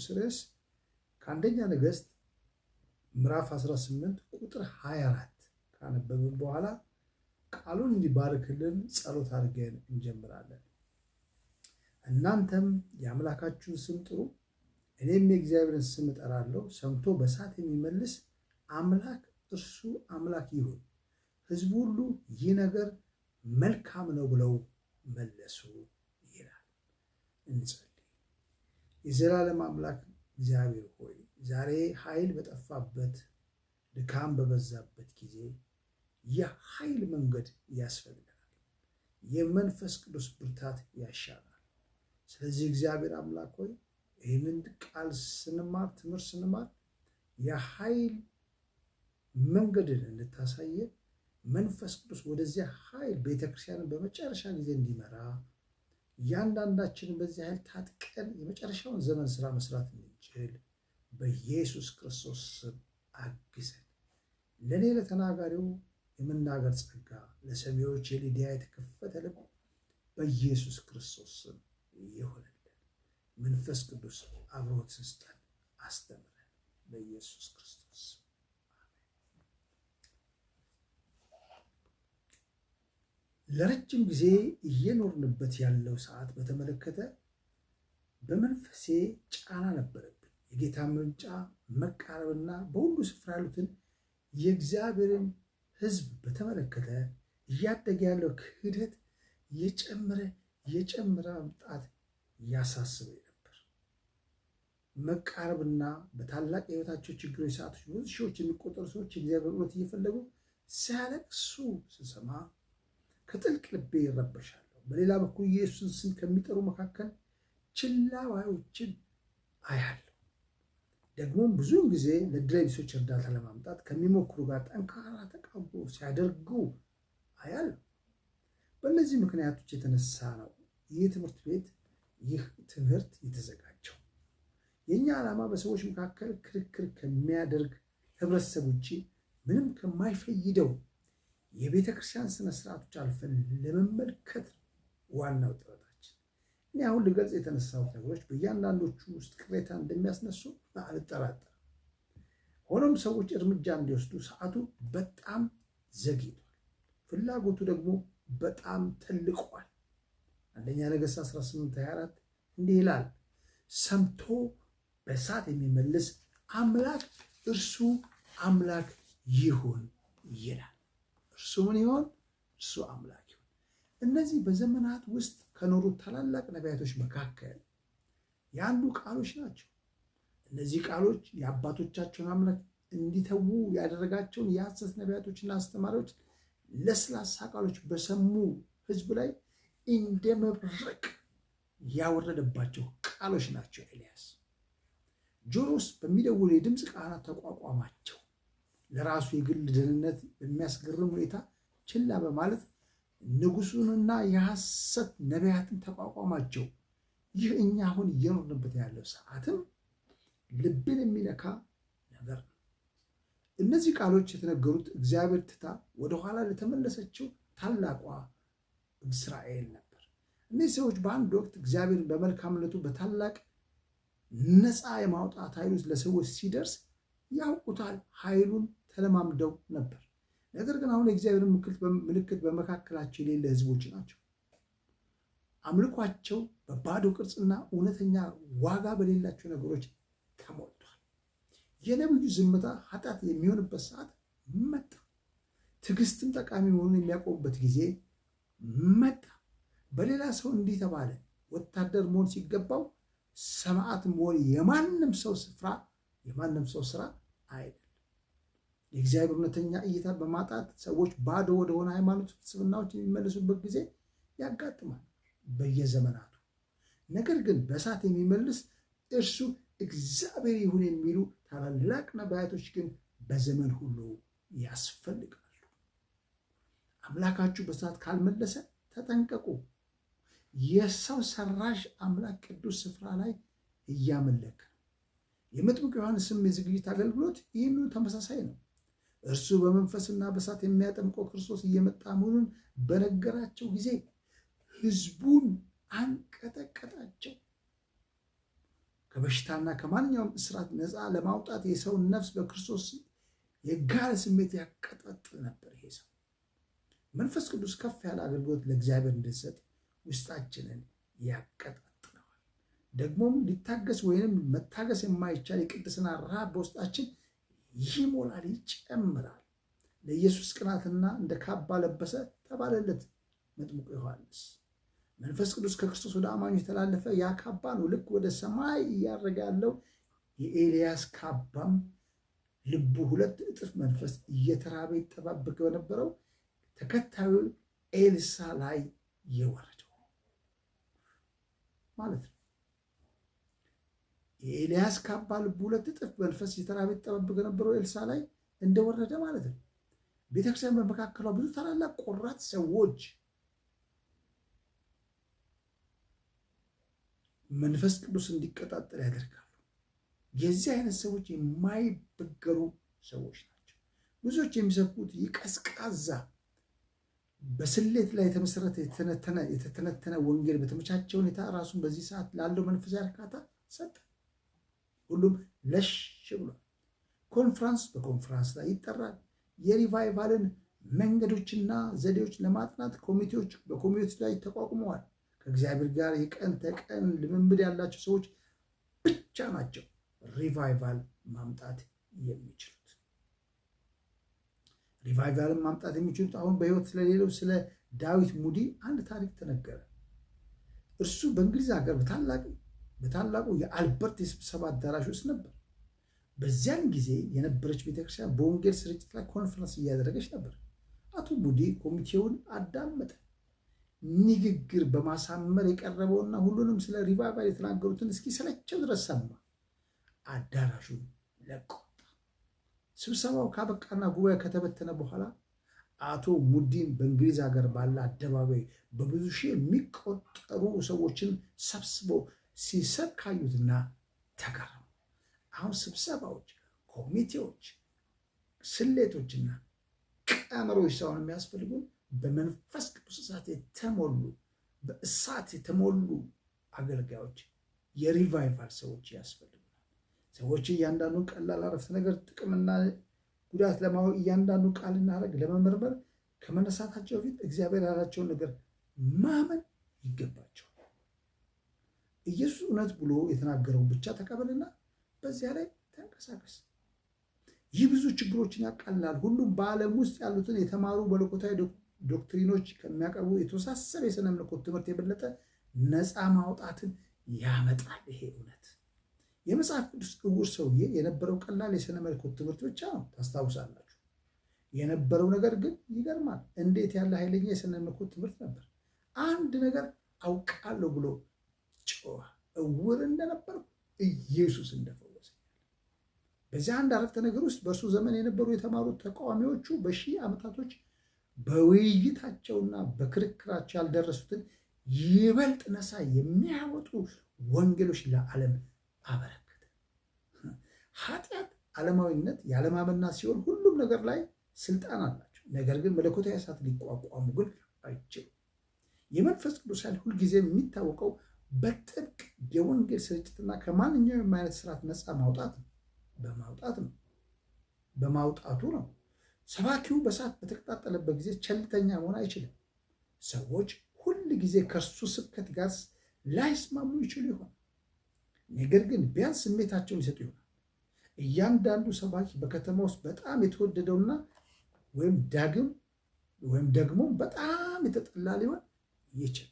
ንዑስ ርዕስ ከአንደኛ ነገሥት ምዕራፍ 18 ቁጥር 24 ካነበብን በኋላ ቃሉን እንዲባርክልን ጸሎት አድርገን እንጀምራለን። እናንተም የአምላካችሁን ስም ጥሩ፣ እኔም የእግዚአብሔርን ስም እጠራለሁ። ሰምቶ በእሳት የሚመልስ አምላክ እርሱ አምላክ ይሁን። ሕዝቡ ሁሉ ይህ ነገር መልካም ነው ብለው መለሱ ይላል። እንጸልይ። የዘላለም አምላክ እግዚአብሔር ሆይ፣ ዛሬ ኃይል በጠፋበት፣ ድካም በበዛበት ጊዜ የኃይል መንገድ ያስፈልገናል። የመንፈስ ቅዱስ ብርታት ያሻናል። ስለዚህ እግዚአብሔር አምላክ ሆይ፣ ይህንን ቃል ስንማር፣ ትምህርት ስንማር የኃይል መንገድን እንድታሳየን፣ መንፈስ ቅዱስ ወደዚያ ኃይል ቤተክርስቲያንን በመጨረሻ ጊዜ እንዲመራ፣ እያንዳንዳችንን በዚህ ኃይል ታጥቀን የመጨረሻውን ዘመን ስራ መስራት እንድንችል በኢየሱስ ክርስቶስ ስም አግዘን። ለእኔ ለተናጋሪው የመናገር ጸጋ፣ ለሰሚዎች የሊዲያ የተከፈተ ልብ በኢየሱስ ክርስቶስ ስም ይሁንልን። መንፈስ ቅዱስ አብሮት ስጠን፣ አስተምረን። በኢየሱስ ክርስቶስ። ለረጅም ጊዜ እየኖርንበት ያለው ሰዓት በተመለከተ በመንፈሴ ጫና ነበረብኝ። የጌታ መምጫ መቃረብና በሁሉ ስፍራ ያሉትን የእግዚአብሔርን ሕዝብ በተመለከተ እያደገ ያለው ክህደት እየጨመረ እየጨመረ መምጣት ያሳስበኝ ነበር። መቃረብና በታላቅ የሕይወታቸው ችግሮች ሰዓቶች ብዙ ሺዎች የሚቆጠሩ ሰዎች የእግዚአብሔር እውነት እየፈለጉ ሲያለቅሱ ስሰማ ከጥልቅ ልቤ ይረበሻለሁ። በሌላ በኩል ኢየሱስን ስም ከሚጠሩ መካከል ችላ ባዮችን አያለሁ። ደግሞም ብዙውን ጊዜ ለዕድለቢሶች እርዳታ ለማምጣት ከሚሞክሩ ጋር ጠንካራ ተቃውሞ ሲያደርጉ አያለሁ። በእነዚህ ምክንያቶች የተነሳ ነው ይህ ትምህርት ቤት፣ ይህ ትምህርት የተዘጋጀው። የእኛ ዓላማ በሰዎች መካከል ክርክር ከሚያደርግ፣ ህብረተሰብ ውጭ ምንም ከማይፈይደው የቤተ ክርስቲያን ስነ ስርዓቶች አልፈን ለመመልከት ዋናው ጥረታችን። እኔ አሁን ልገልጽ የተነሳሁት ነገሮች በእያንዳንዶቹ ውስጥ ቅሬታ እንደሚያስነሱ አልጠራጠርም። ሆኖም ሰዎች እርምጃ እንዲወስዱ ሰዓቱ በጣም ዘግይቷል። ፍላጎቱ ደግሞ በጣም ተልቋል። አንደኛ ነገሥት 18:24 እንዲህ ይላል፣ ሰምቶ በእሳት የሚመልስ አምላክ እርሱ አምላክ ይሁን ይላል። እርሱ ምን ይሆን? እርሱ አምላክ ይሁን። እነዚህ በዘመናት ውስጥ ከኖሩት ታላላቅ ነቢያቶች መካከል የአንዱ ቃሎች ናቸው። እነዚህ ቃሎች የአባቶቻቸውን አምላክ እንዲተዉ ያደረጋቸውን የሐሰት ነቢያቶችና አስተማሪዎች ለስላሳ ቃሎች በሰሙ ሕዝብ ላይ እንደ መብረቅ ያወረደባቸው ቃሎች ናቸው። ኤልያስ ጆሮ ውስጥ በሚደውል የድምፅ ቃና ተቋቋማቸው። ለራሱ የግል ደህንነት በሚያስገርም ሁኔታ ችላ በማለት ንጉሱንና የሐሰት ነቢያትን ተቋቋማቸው። ይህ እኛ አሁን እየኖርንበት ያለው ሰዓትም ልብን የሚነካ ነገር ነው። እነዚህ ቃሎች የተነገሩት እግዚአብሔር ትታ ወደኋላ ለተመለሰችው ታላቋ እስራኤል ነበር። እነዚህ ሰዎች በአንድ ወቅት እግዚአብሔርን በመልካምነቱ በታላቅ ነፃ የማውጣት ኃይሉ ለሰዎች ሲደርስ ያውቁታል፣ ኃይሉን ተለማምደው ነበር። ነገር ግን አሁን የእግዚአብሔር ምልክት በመካከላቸው የሌለ ሕዝቦች ናቸው። አምልኳቸው በባዶ ቅርጽና እውነተኛ ዋጋ በሌላቸው ነገሮች ተሞልቷል። የነቢዩ ዝምታ ኃጢአት የሚሆንበት ሰዓት መጣ። ትዕግስትም ጠቃሚ መሆኑን የሚያቆሙበት ጊዜ መጣ። በሌላ ሰው እንዲህ ተባለ፣ ወታደር መሆን ሲገባው ሰማዕት መሆን የማንም ሰው ስፍራ፣ የማንም ሰው ስራ አይደለም። የእግዚአብሔር እውነተኛ እይታ በማጣት ሰዎች ባዶ ወደሆነ ሃይማኖት ፍልስፍናዎች የሚመለሱበት ጊዜ ያጋጥማል በየዘመናቱ። ነገር ግን በእሳት የሚመልስ እርሱ እግዚአብሔር ይሁን የሚሉ ታላላቅ ነቢያቶች ግን በዘመን ሁሉ ያስፈልጋሉ። አምላካችሁ በእሳት ካልመለሰ ተጠንቀቁ። የሰው ሰራሽ አምላክ ቅዱስ ስፍራ ላይ እያመለከ ነው። የመጥምቁ ዮሐንስም የዝግጅት አገልግሎት ይህንኑ ተመሳሳይ ነው። እርሱ በመንፈስና በእሳት የሚያጠምቀው ክርስቶስ እየመጣ መሆኑን በነገራቸው ጊዜ ሕዝቡን አንቀጠቀጣቸው። ከበሽታና ከማንኛውም እስራት ነፃ ለማውጣት የሰውን ነፍስ በክርስቶስ የጋለ ስሜት ያቀጣጥል ነበር። ይሄ ሰው መንፈስ ቅዱስ ከፍ ያለ አገልግሎት ለእግዚአብሔር እንድንሰጥ ውስጣችንን ያቀጣጥለዋል። ደግሞም ሊታገስ ወይንም መታገስ የማይቻል የቅድስና ረሃብ በውስጣችን ይሞላል፣ ይጨምራል። ለኢየሱስ ቅናትና እንደ ካባ ለበሰ ተባለለት መጥምቁ ዮሐንስ። መንፈስ ቅዱስ ከክርስቶስ ወደ አማኞች የተላለፈ ያ ካባ ነው። ልክ ወደ ሰማይ እያረገ ያለው የኤልያስ ካባም ልቡ ሁለት እጥፍ መንፈስ እየተራበ ይጠባበቅ በነበረው ተከታዩ ኤልሳ ላይ የወረደው ማለት ነው። የኤልያስ ካባ ልቡ ሁለት እጥፍ መንፈስ እየተራበ ይጠባበቅ በነበረው ኤልሳ ላይ እንደወረደ ማለት ነው። ቤተክርስቲያን በመካከሏ ብዙ ታላላቅ ቆራጥ ሰዎች መንፈስ ቅዱስ እንዲቀጣጠል ያደርጋሉ። የዚህ አይነት ሰዎች የማይበገሩ ሰዎች ናቸው። ብዙዎች የሚሰብኩት ይቀዝቃዛ በስሌት ላይ የተመሰረተ የተተነተነ ወንጌል በተመቻቸ ሁኔታ ራሱን በዚህ ሰዓት ላለው መንፈሳዊ እርካታ ሰጠ። ሁሉም ለሽ ብሏል። ኮንፍራንስ በኮንፍራንስ ላይ ይጠራል። የ revival ን መንገዶችና ዘዴዎች ለማጥናት ኮሚቴዎች በኮሚቴዎች ላይ ተቋቁመዋል። ከእግዚአብሔር ጋር የቀን ተቀን ልምምድ ያላቸው ሰዎች ብቻ ናቸው revival ማምጣት የሚችሉት። revival ን ማምጣት የሚችሉት አሁን በሕይወት ስለሌለው ስለ ዳዊት ሙዲ አንድ ታሪክ ተነገረ። እርሱ በእንግሊዝ ሀገር በታላቁ የአልበርት የስብሰባ አዳራሽ ውስጥ ነበር። በዚያን ጊዜ የነበረች ቤተክርስቲያን በወንጌል ስርጭት ላይ ኮንፈረንስ እያደረገች ነበር። አቶ ሙዲ ኮሚቴውን አዳመጠ። ንግግር በማሳመር የቀረበውና ሁሉንም ስለ revival የተናገሩትን እስኪሰለቸው ድረስ ሰማ። አዳራሹን ለቆ ወጣ። ስብሰባው ካበቃና ጉባኤ ከተበተነ በኋላ አቶ ሙዲን በእንግሊዝ ሀገር ባለ አደባባይ በብዙ ሺህ የሚቆጠሩ ሰዎችን ሰብስበው ሲሰብክ አዩትና ተገረሙ። አሁን ስብሰባዎች፣ ኮሚቴዎች፣ ስሌቶችና ቀመሮች ሳይሆን የሚያስፈልጉን በመንፈስ ቅዱስ እሳት የተሞሉ በእሳት የተሞሉ አገልጋዮች የ revival ሰዎች ያስፈልጉናል። ሰዎች እያንዳንዱን ቀላል አረፍተ ነገር ጥቅምና ጉዳት ለማወቅ እያንዳንዱ ቃልና ሐረግ ለመመርመር ከመነሳታቸው በፊት እግዚአብሔር ያላቸውን ነገር ማመን ይገባቸዋል። ኢየሱስ እውነት ብሎ የተናገረውን ብቻ ተቀበልና በዚያ ላይ ተንቀሳቀስ። ይህ ብዙ ችግሮችን ያቃልላል። ሁሉም በዓለም ውስጥ ያሉትን የተማሩ መለኮታዊ doctrine ኦች ከሚያቀርቡ የተወሳሰበ የሥነ መለኮት ትምህርት የበለጠ ነፃ ማውጣትን ያመጣል። ይሄ እውነት የመጽሐፍ ቅዱስ እውር ሰውዬ የነበረው ቀላል የሥነ መለኮት ትምህርት ብቻ ነው። ታስታውሳላችሁ። የነበረው ነገር ግን ይገርማል። እንዴት ያለ ኃይለኛ የሥነ መለኮት ትምህርት ነበር! አንድ ነገር አውቃለሁ ብሎ ጮኸ። እውር እንደነበርኩ ኢየሱስ እንደፈወሰ። በዚህ አንድ አረፍተ ነገር ውስጥ በእርሱ ዘመን የነበሩ የተማሩት ተቃዋሚዎቹ በሺህ ዓመታቶች በውይይታቸውና በክርክራቸው ያልደረሱትን ይበልጥ ነፃ የሚያወጡ ወንጌሎች ለዓለም አበረከተ። ኃጢአት፣ ዓለማዊነት፣ የዓለማመንና ሲሆን ሁሉም ነገር ላይ ስልጣን አላቸው። ነገር ግን መለኮታዊ እሳት ሊቋቋሙ ግን አይችሉም። የመንፈስ ቅዱስ ኃይል ሁልጊዜ የሚታወቀው በጥብቅ የወንጌል ስርጭትና ከማንኛውም አይነት ስርዓት ነፃ ማውጣት በማውጣት ነው በማውጣቱ ነው። ሰባኪው በእሳት በተቀጣጠለበት ጊዜ ቸልተኛ መሆን አይችልም። ሰዎች ሁል ጊዜ ከእርሱ ስብከት ጋር ላይስማሙ ይችሉ ይሆናል። ነገር ግን ቢያንስ ስሜታቸውን ይሰጡ ይሆናል። እያንዳንዱ ሰባኪ በከተማ ውስጥ በጣም የተወደደውና ወይም ዳግም ወይም ደግሞ በጣም የተጠላ ሊሆን ይችላል።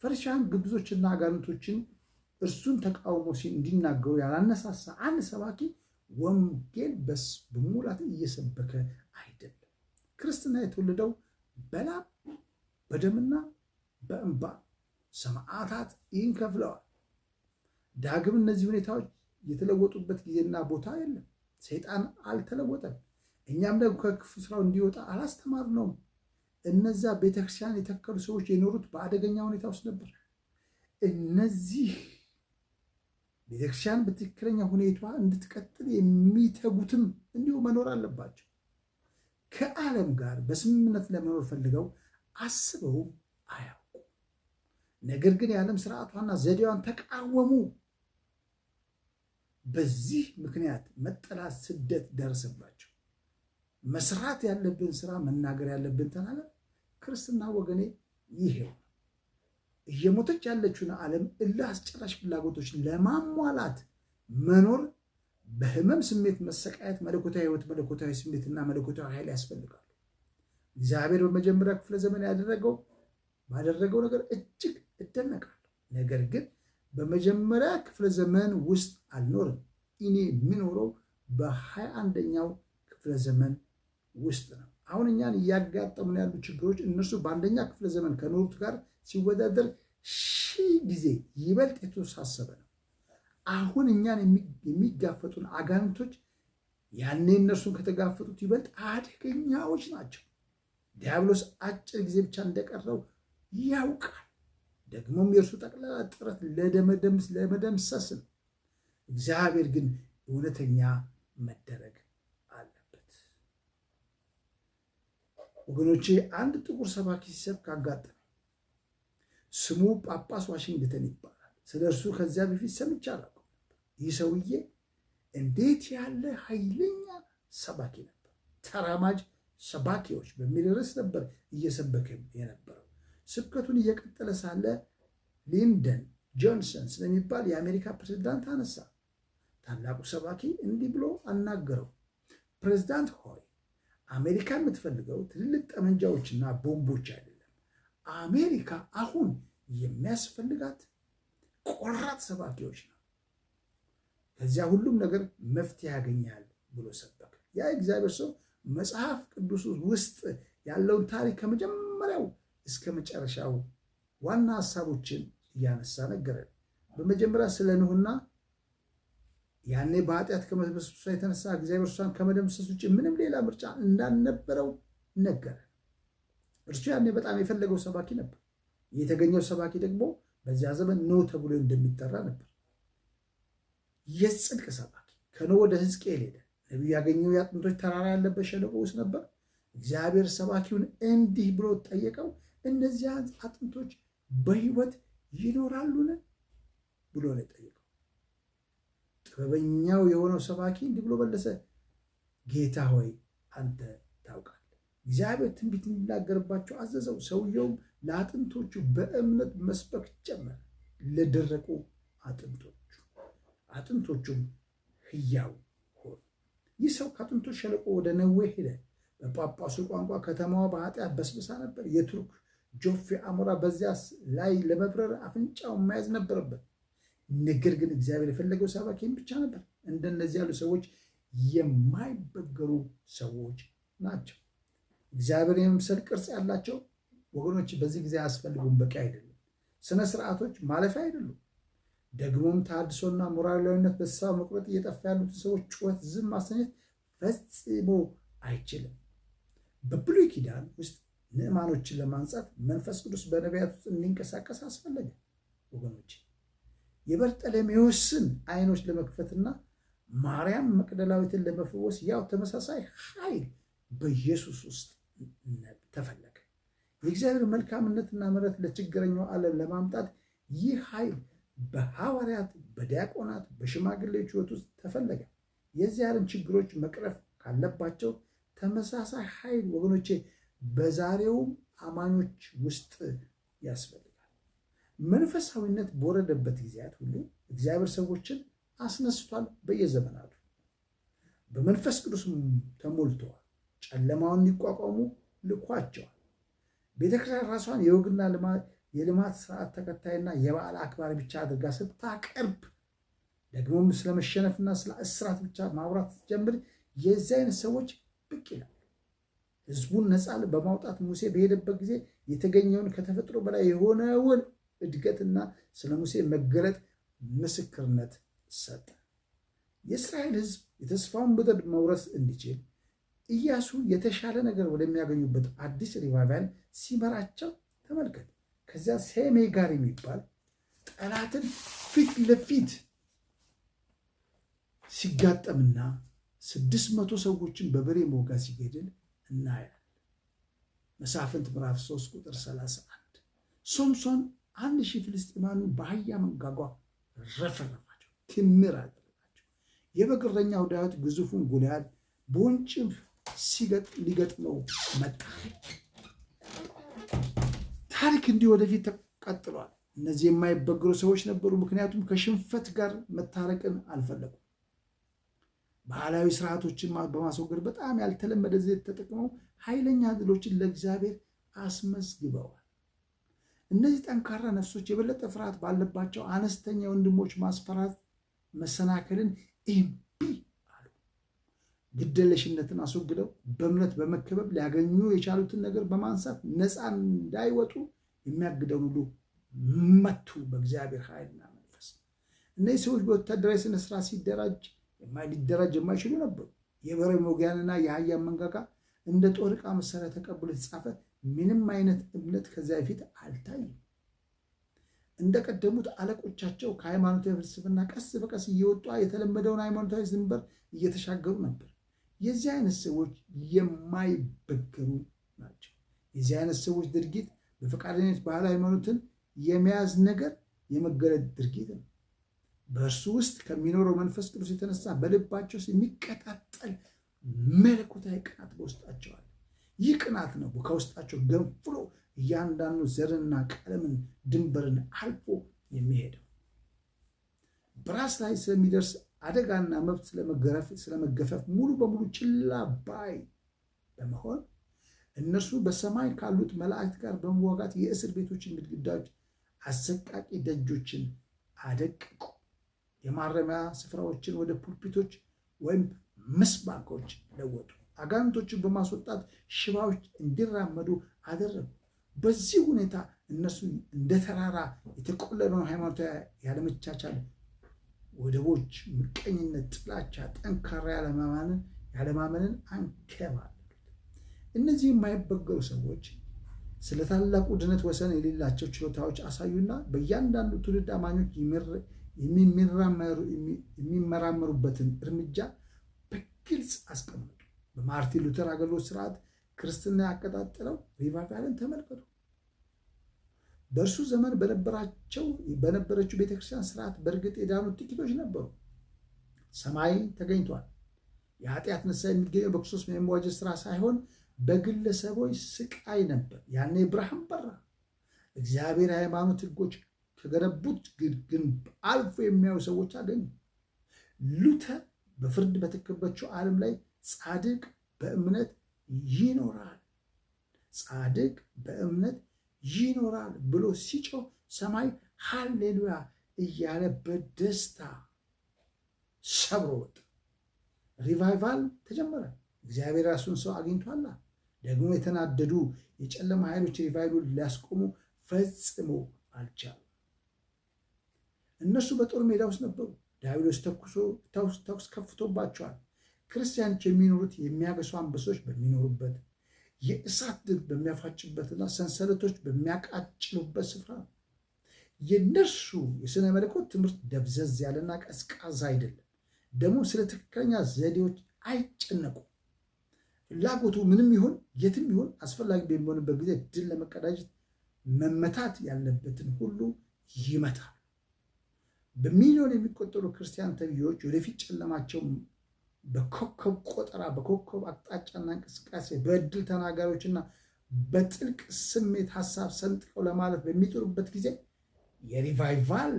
ፈሪሳውያን ግብዞችና አጋንንቶችን እርሱን ተቃውሞ እንዲናገሩ ያላነሳሳ አንድ ሰባኪ ወንጌል በሙላት እየሰበከ አይደለም። ክርስትና የተወለደው በላብ በደምና በእንባ ሰማዕታት ይህን ከፍለዋል። ዳግም እነዚህ ሁኔታዎች የተለወጡበት ጊዜና ቦታ የለም። ሰይጣን አልተለወጠም። እኛም ደግሞ ከክፉ ስራው እንዲወጣ አላስተማርነውም። እነዛ ቤተክርስቲያን የተከሉ ሰዎች የኖሩት በአደገኛ ሁኔታ ውስጥ ነበር። እነዚህ ቤተክርስቲያን በትክክለኛ ሁኔቷ እንድትቀጥል የሚተጉትም እንዲሁ መኖር አለባቸው። ከዓለም ጋር በስምምነት ለመኖር ፈልገው አስበውም አያውቁ። ነገር ግን የዓለም ስርዓቷና ዘዴዋን ተቃወሙ። በዚህ ምክንያት መጠላት፣ ስደት ደረሰባቸው። መስራት ያለብን ስራ፣ መናገር ያለብን ተናገር። ክርስትና ወገኔ ይሄው እየሞተች ያለችውን ዓለም እልህ አስጨራሽ ፍላጎቶች ለማሟላት መኖር፣ በህመም ስሜት መሰቃየት፣ መለኮታዊ ህይወት፣ መለኮታዊ ስሜትና መለኮታዊ ኃይል ያስፈልጋሉ። እግዚአብሔር በመጀመሪያ ክፍለ ዘመን ባደረገው ነገር እጅግ እደነቃለሁ። ነገር ግን በመጀመሪያ ክፍለ ዘመን ውስጥ አልኖርም። እኔ የምኖረው በ21ኛው ክፍለ ዘመን ውስጥ ነው። አሁን እኛን እያጋጠሙን ያሉ ችግሮች እነርሱ በአንደኛ ክፍለ ዘመን ከኖሩት ጋር ሲወዳደር 1000 ጊዜ ይበልጥ የተወሳሰበ ነው። አሁን እኛን የሚጋፈጡን አጋንንቶች ያኔ እነርሱን ከተጋፈጡት ይበልጥ አደገኛዎች ናቸው። ዲያብሎስ አጭር ጊዜ ብቻ እንደቀረው ያውቃል። ደግሞም የእርሱ ጠቅላላ ጥረት ለመደምሰስ ነው። እግዚአብሔር ግን እውነተኛ መደረግ አለበት። ወገኖቼ፣ አንድ ጥቁር ሰባኪ ሲሰብክ አጋጠመኝ። ስሙ ጳጳስ ዋሽንግተን ይባላል። ስለ እርሱ ከዚያ በፊት ሰምቼ አላውቅም ነበር። ይህ ሰውዬ እንዴት ያለ ኃይለኛ ሰባኪ ነበር! ተራማጅ ሰባኪዎች በሚል ርዕስ ነበር እየሰበከ የነበረው። ስብከቱን እየቀጠለ ሳለ ሊንደን ጆንሰን ስለሚባል የአሜሪካ ፕሬዝዳንት አነሳ። ታላቁ ሰባኪ እንዲህ ብሎ አናገረው። "ፕሬዝዳንት ሆይ፣ አሜሪካ የምትፈልገው ትልልቅ ጠመንጃዎችና ቦምቦች አይደለም። አሜሪካ አሁን የሚያስፈልጋት ቆራጥ ሰባኪዎች ነው። ከዚያ ሁሉም ነገር መፍትሄ ያገኛል" ብሎ ሰበከ። ያ እግዚአብሔር ሰው መጽሐፍ ቅዱስ ውስጥ ያለውን ታሪክ ከመጀመሪያው እስከ መጨረሻው ዋና ሀሳቦችን እያነሳ ነገረን። በመጀመሪያ ስለ ኖህና ያኔ በኃጢአት ከመበስበሷ የተነሳ እግዚአብሔር እርሷን ከመደምሰስ ውጭ ምንም ሌላ ምርጫ እንዳልነበረው ነገረን። እርሱ ያኔ በጣም የፈለገው ሰባኪ ነበር። የተገኘው ሰባኪ ደግሞ በዚያ ዘመን ኖህ ተብሎ እንደሚጠራ ነበር። የጽድቅ ሰባኪ። ከኖህ ወደ ሕዝቅኤል ሄደ። ነቢዩ ያገኘው የአጥንቶች ተራራ ያለበት ሸለቆ ውስጥ ነበር። እግዚአብሔር ሰባኪውን እንዲህ ብሎ ጠየቀው፣ "እነዚያ አጥንቶች በሕይወት ይኖራሉን?" ብሎ ነው የጠየቀው። ጥበበኛው የሆነው ሰባኪ እንዲህ ብሎ መለሰ፣ "ጌታ ሆይ፣ አንተ ታውቃለህ።" እግዚአብሔር ትንቢት እንዲናገርባቸው አዘዘው። ሰውየውም ለአጥንቶቹ በእምነት መስበክ ጀመረ፣ ለደረቁ አጥንቶቹ። አጥንቶቹም ሕያው ሆኑ። ይህ ሰው ከአጥንቶች ሸለቆ ወደ ነዌ ሄደ። በጳጳሱ ቋንቋ ከተማዋ በኃጢአት በስብሳ ነበር። የቱርክ ጆፌ አሞራ በዚያ ላይ ለመብረር አፍንጫውን መያዝ ነበረበት። ነገር ግን እግዚአብሔር የፈለገው ሰባኪን ብቻ ነበር። እንደነዚህ ያሉ ሰዎች የማይበገሩ ሰዎች ናቸው። እግዚአብሔር የመምሰል ቅርጽ ያላቸው ወገኖች በዚህ ጊዜ አያስፈልጉም፣ በቂ አይደሉም። ስነ ስርዓቶች ማለፊያ አይደሉም። ደግሞም ተሐድሶና ሞራላዊነት በተስፋ መቁረጥ እየጠፋ ያሉትን ሰዎች ጩኸት ዝም ማሰኘት ፈጽሞ አይችልም። በብሉይ ኪዳን ውስጥ ንዕማኖችን ለማንጻት መንፈስ ቅዱስ በነቢያት ውስጥ እንዲንቀሳቀስ አስፈለገ። ወገኖች፣ የበርጠሌሜዎስን ዓይኖች ለመክፈትና ማርያም መቅደላዊትን ለመፈወስ ያው ተመሳሳይ ኃይል በኢየሱስ ውስጥ ተፈለገ። የእግዚአብሔር መልካምነትና ምሕረት ለችግረኛው ዓለም ለማምጣት ይህ ኃይል በሐዋርያት፣ በዲያቆናት፣ በሽማግሌዎች ሕይወት ውስጥ ተፈለገ። የዚህ ዓለም ችግሮች መቅረፍ ካለባቸው ተመሳሳይ ኃይል ወገኖቼ በዛሬውም አማኞች ውስጥ ያስፈልጋል። መንፈሳዊነት በወረደበት ጊዜያት ሁሉ እግዚአብሔር ሰዎችን አስነስቷል። በየዘመናቱ በመንፈስ ቅዱስ ተሞልተዋል። ጨለማውን እንዲቋቋሙ ልኳቸዋል። ቤተክርስቲያን ራሷን የወግና የልማት ስርዓት ተከታይና የበዓል አክባሪ ብቻ አድርጋ ስታቀርብ፣ ደግሞም ስለ መሸነፍና ስለ እስራት ብቻ ማውራት ስትጀምር የዚህ አይነት ሰዎች ብቅ ይላሉ። ህዝቡን ነፃ በማውጣት ሙሴ በሄደበት ጊዜ የተገኘውን ከተፈጥሮ በላይ የሆነውን እድገትና ስለ ሙሴ መገለጥ ምስክርነት ሰጠ። የእስራኤል ህዝብ የተስፋውን ምድር መውረስ እንዲችል ኢያሱ የተሻለ ነገር ወደሚያገኙበት አዲስ revival ሲመራቸው ተመልከት። ከዚያ ሴሜጋር የሚባል ጠላትን ፊት ለፊት ሲጋጠምና 600 ሰዎችን በበሬ ሞጋ ሲገድል እናያለን። መሳፍንት ምዕራፍ 3 ቁጥር 31። ሶምሶን 1000 ፍልስጤማውያንን በአህያ መንጋጋ ረፈረፋቸው፣ ክምር አደረጋቸው። የበግ እረኛው ዳዊት ግዙፉን ጎልያድ በወንጭፍ ሊገጥመው መጣ። ታሪክ እንዲህ ወደፊት ቀጥሏል። እነዚህ የማይበገሩ ሰዎች ነበሩ፣ ምክንያቱም ከሽንፈት ጋር መታረቅን አልፈለጉም። ባህላዊ ስርዓቶችን በማስወገድ በጣም ያልተለመደ ዘዴ ተጠቅመው ኃይለኛ ድሎችን ለእግዚአብሔር አስመዝግበዋል። እነዚህ ጠንካራ ነፍሶች የበለጠ ፍርሃት ባለባቸው አነስተኛ ወንድሞች ማስፈራት መሰናከልን እምቢ አሉ። ግደለሽነትን አስወግደው በእምነት በመከበብ ሊያገኙ የቻሉትን ነገር በማንሳት ነፃ እንዳይወጡ የሚያግደውን ሁሉ መቱ፣ በእግዚአብሔር ኃይልና መንፈስ። እነዚህ ሰዎች በወታደራዊ ስነስርዓት ሊደራጅ የማይችሉ ነበሩ። የበሬ መውጊያንና የአህያን መንጋጋ እንደ ጦር ዕቃ መሳሪያ ተቀብሎ የተጻፈ ምንም አይነት እምነት ከዚያ በፊት አልታይም። እንደቀደሙት አለቆቻቸው ከሃይማኖታዊ ፍልስፍና ቀስ በቀስ እየወጡ የተለመደውን ሃይማኖታዊ ድንበር እየተሻገሩ ነበር። የዚህ አይነት ሰዎች የማይበገሩ ናቸው። የዚህ አይነት ሰዎች ድርጊት በፈቃደኝነት ባህላዊ ሃይማኖትን የመያዝ ነገር የመገለጥ ድርጊት ነው። በእርሱ ውስጥ ከሚኖረው መንፈስ ቅዱስ የተነሳ በልባቸው የሚቀጣጠል መለኮታዊ ቅናት በውስጣቸው አለ። ይህ ቅናት ነው ከውስጣቸው ገንፍሎ እያንዳንዱ ዘርና ቀለምን ድንበርን አልፎ የሚሄደው። በራስ ላይ ስለሚደርስ አደጋና መብት ስለመገፈፍ ሙሉ በሙሉ ችላ ባይ በመሆን እነርሱ በሰማይ ካሉት መላእክት ጋር በመዋጋት የእስር ቤቶችን ግድግዳዎች፣ አሰቃቂ ደጆችን አደቀቁ። የማረሚያ ስፍራዎችን ወደ ፑልፒቶች ወይም ምስባኮች ለወጡ። አጋንንቶችን በማስወጣት ሽባዎች እንዲራመዱ አደረጉ። በዚህ ሁኔታ እነሱ እንደ ተራራ የተቆለለውን ሃይማኖታዊ ያለመቻቻል ወደቦች፣ ምቀኝነት፣ ጥላቻ፣ ጠንካራ ያለማመንን አንከባለሉት። እነዚህ የማይበገሩ ሰዎች ስለ ታላቁ ድነት ወሰን የሌላቸው ችሎታዎች አሳዩና በእያንዳንዱ ትውልድ አማኞች የሚመራመሩበትን እርምጃ በግልጽ አስቀመጡ። በማርቲን ሉተር አገልግሎት ስርዓት ክርስትና ያቀጣጠለው revival ን ተመልከቱ። በእርሱ ዘመን በነበረችው ቤተክርስቲያን ስርዓት በእርግጥ የዳኑት ጥቂቶች ነበሩ። ሰማይ ተገኝቷል። የኃጢአት ንስሐ የሚገኘው በክርስቶስ የመዋጀት ስራ ሳይሆን በግለሰቦች ስቃይ ነበር። ያኔ ብርሃን በራ። እግዚአብሔር የሃይማኖት ሕጎች ከገነቡት ግንብ አልፎ የሚያዩ ሰዎች አገኙ። ሉተር በፍርድ በተከበበችው ዓለም ላይ ጻድቅ በእምነት ይኖራል፣ ጻድቅ በእምነት ይኖራል ብሎ ሲጮህ ሰማይ ሃሌሉያ እያለ በደስታ ሰብሮ ወጣ። Revival ተጀመረ። እግዚአብሔር ራሱን ሰው አግኝቷላ። ደግሞ የተናደዱ የጨለማ ኃይሎች revival ኡን ሊያስቆሙ ፈጽሞ አልቻሉም። እነሱ በጦር ሜዳ ውስጥ ነበሩ። ዲያብሎስ ተኩስ ከፍቶባቸዋል። ክርስቲያኖች የሚኖሩት የሚያገሱ አንበሶች በሚኖሩበት፣ የእሳት ድል በሚያፋጭበትና ሰንሰለቶች በሚያቃጭሉበት ስፍራ ነው። የእነርሱ የሥነ መለኮት ትምህርት ደብዘዝ ያለና ቀዝቃዛ አይደለም። ደግሞ ስለ ትክክለኛ ዘዴዎች አይጨነቁም። ፍላጎቱ ምንም ይሁን የትም ይሁን አስፈላጊ በሚሆንበት ጊዜ ድል ለመቀዳጀት መመታት ያለበትን ሁሉ ይመታል። በሚሊዮን የሚቆጠሩ ክርስቲያን ተብዬዎች ወደፊት ጨለማቸው በኮከብ ቆጠራ፣ በኮከብ አቅጣጫና እንቅስቃሴ፣ በእድል ተናጋሪዎችና በጥልቅ ስሜት ሀሳብ ሰንጥቀው ለማለፍ በሚጥሩበት ጊዜ የ revival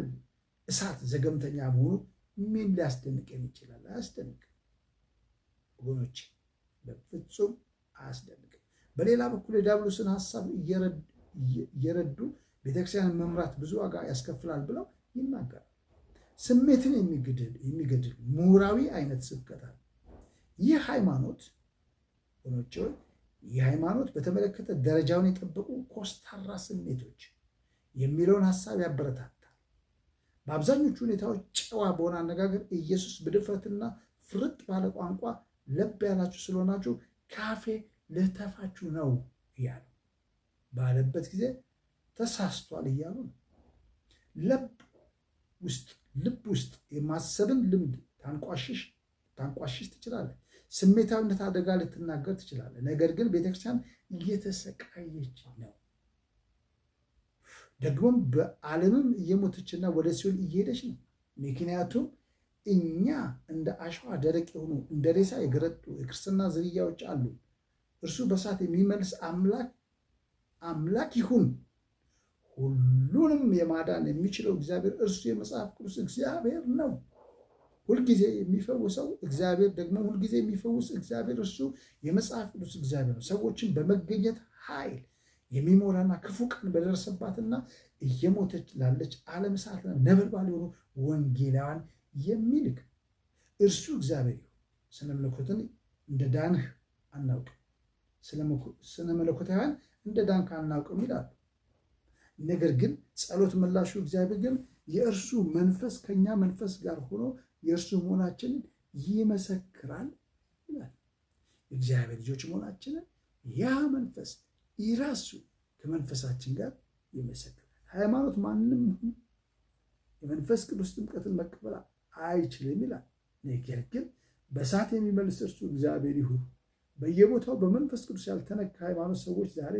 እሳት ዘገምተኛ መሆኑ ምን ሊያስደንቀን ይችላል? አያስደንቅም ወገኖች፣ በፍጹም አያስደንቅም። በሌላ በኩል የዲያብሎስን ሀሳብ እየረዱ ቤተክርስቲያንን መምራት ብዙ ዋጋ ያስከፍላል ብለው ይናገራል። ስሜትን የሚገድል ምሁራዊ አይነት ስብከት አለ። ይህ ሃይማኖት ወገኖች፣ ይህ ሃይማኖት በተመለከተ ደረጃውን የጠበቁ ኮስታራ ስሜቶች የሚለውን ሀሳብ ያበረታታል። በአብዛኞቹ ሁኔታዎች ጨዋ በሆነ አነጋገር ኢየሱስ በድፍረትና ፍርጥ ባለ ቋንቋ ለብ ያላችሁ ስለሆናችሁ ካፌ ልተፋችሁ ነው እያሉ ባለበት ጊዜ ተሳስቷል እያሉ ነው። ልብ ውስጥ ልብ ውስጥ የማሰብን ልምድ ታንቋሽሽ ትችላለህ። ስሜታዊነት አደጋ ልትናገር ትችላለህ። ነገር ግን ቤተክርስቲያን እየተሰቃየች ነው። ደግሞም በዓለምም እየሞተችና ወደ ሲኦል እየሄደች ነው። ምክንያቱም እኛ እንደ አሸዋ ደረቅ የሆኑ እንደ ሬሳ የገረጡ የክርስትና ዝርያዎች አሉ። እርሱ በእሳት የሚመልስ አምላክ ይሁን። ሁሉንም የማዳን የሚችለው እግዚአብሔር እርሱ የመጽሐፍ ቅዱስ እግዚአብሔር ነው። ሁልጊዜ የሚፈውሰው እግዚአብሔር ደግሞ ሁልጊዜ የሚፈውስ እግዚአብሔር እርሱ የመጽሐፍ ቅዱስ እግዚአብሔር ነው። ሰዎችን በመገኘት ኃይል የሚሞላና ክፉ ቀን በደረሰባትና እየሞተች ላለች ዓለም እሳትና ነበልባል የሆኑ ወንጌላውያን የሚልክ እርሱ እግዚአብሔር ይሁን። ስነ መለኮትን እንደ ዳንህ አናውቅም፣ ስነ መለኮታውያን እንደ ዳንክ አናውቅም ይላሉ። ነገር ግን ጸሎት መላሹ እግዚአብሔር ግን የእርሱ መንፈስ ከኛ መንፈስ ጋር ሆኖ የእርሱ መሆናችንን ይመሰክራል ይላል። እግዚአብሔር ልጆች መሆናችንን ያ መንፈስ ይራሱ ከመንፈሳችን ጋር ይመሰክራል። ሃይማኖት ማንም የመንፈስ ቅዱስ ጥምቀትን መቀበል አይችልም ይላል። ነገር ግን በእሳት የሚመልስ እርሱ እግዚአብሔር ይሁን። በየቦታው በመንፈስ ቅዱስ ያልተነካ ሃይማኖት ሰዎች ዛሬ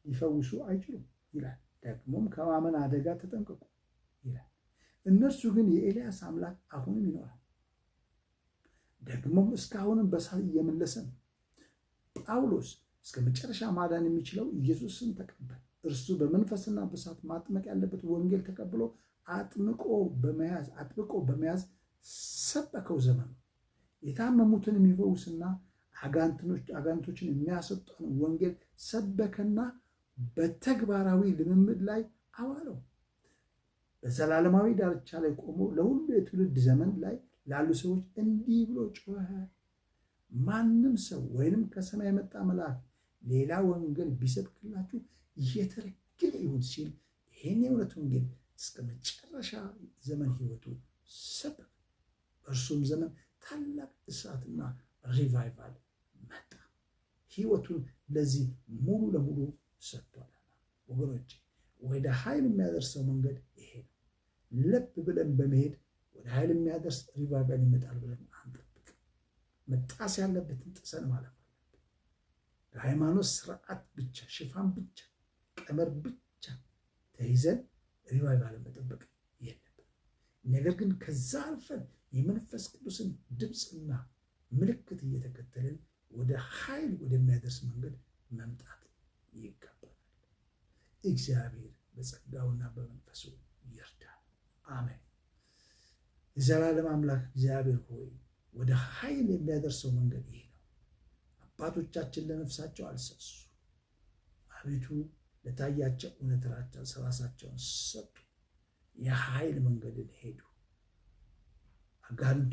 ሊፈውሱ አይችሉም ይላል። ደግሞም ከማመን አደጋ ተጠንቀቁ ይላል። እነርሱ ግን የኤልያስ አምላክ አሁንም ይኖራል፣ ደግሞም እስካሁንም በእሳት እየመለሰ ነው። ጳውሎስ እስከ መጨረሻ ማዳን የሚችለው ኢየሱስን ተቀበል። እርሱ በመንፈስና በእሳት ማጥመቅ ያለበት ወንጌል ተቀብሎ አጥብቆ በመያዝ ሰበከው። ዘመኑ የታመሙትን የሚፈውስና አጋንንቶችን የሚያስወጣን ወንጌል ሰበከና በተግባራዊ ልምምድ ላይ አዋለው። በዘላለማዊ ዳርቻ ላይ ቆሞ ለሁሉ የትውልድ ዘመን ላይ ላሉ ሰዎች እንዲህ ብሎ ጮኸ። ማንም ሰው ወይንም ከሰማይ የመጣ መልአክ ሌላ ወንጌል ቢሰብክላችሁ የተረገመ ይሁን ሲል ይህን የእውነት ወንጌል እስከ መጨረሻ ዘመን ሕይወቱ ሰበከ። በእርሱም ዘመን ታላቅ እሳትና revival መጣ። ሕይወቱን ለዚህ ሙሉ ለሙሉ ሰጥቷል። ወገኖች፣ ወደ ኃይል የሚያደርሰው መንገድ ይሄ ነው። ለብ ብለን በመሄድ ወደ ኃይል የሚያደርስ revival ይመጣል ብለን አንጠብቅ። መጣስ ያለበትን ጥሰን ማለፍ አለብን። በሃይማኖት ስርዓት ብቻ፣ ሽፋን ብቻ፣ ቀመር ብቻ ተይዘን revival ን መጠበቅ የለብን። ነገር ግን ከዛ አልፈን የመንፈስ ቅዱስን ድምፅና ምልክት እየተከተልን ወደ ኃይል ወደሚያደርስ መንገድ መምጣት ይገባል። እግዚአብሔር በጸጋውና በመንፈሱ ይርዳል። አሜን። የዘላለም አምላክ እግዚአብሔር ሆይ፣ ወደ ኃይል የሚያደርሰው መንገድ ይሄ ነው። አባቶቻችን ለነፍሳቸው አልሰሱ። አቤቱ፣ ለታያቸው እውነት ራሳቸውን ሰጡ። የኃይል መንገድን ሄዱ። አጋንንቱ